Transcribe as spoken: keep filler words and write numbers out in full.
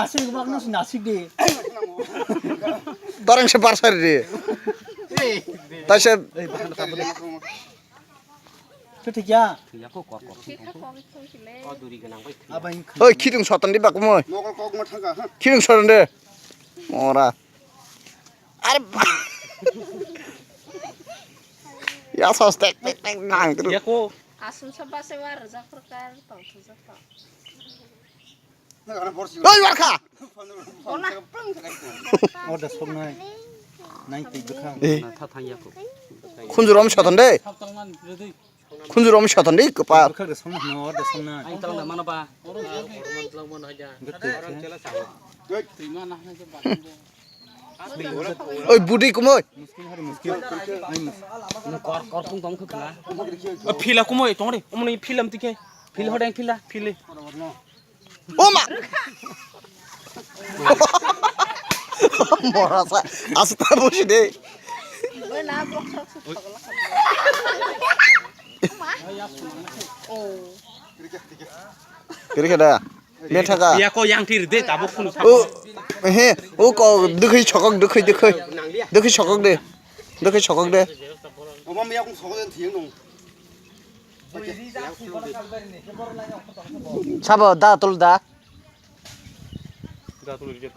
Nasik bak no nasik di. Tarang se barsari di. Taisa. Ei, bakhan ka bole. Khe thik ya? Thik ya, kok, kok, kok. Abai. Oi, khitung soton di bak moi. Mokol kok ma thangka, ha? Khitung soton de. Ora. Are ba. Ya sos tek, tek, tek, nang, terus. Ya ko. Asum sabase war jak prakar tong thujak tong. Oi, warkha! Order soknai. Nai twi bwkhang. Eh. Khunjurom soton de. Khunjurom soton de, kwpal. Bwkhak de soknai, order soknai. Ang tang da mana ba? Gete. Oi, budi kumoi. Muskil hari muskil. Ai muskil. Kor, kor, tung tong khukna. Phila kumoi, tong de. Omoni philam tike. Phil hodeng phila, phile. O ma! Mora sa, asta bosi de. Kiri kada? Metha ka? Ya ko yang thir de, tabuk phunu. O, he, o ko dukhi sokok, dukhi, dukhi. Dukhi sokok de. Dukhi sokok de. Omo miya kung sokok den thiyang nung. Sabo da tul da. Da tul reject.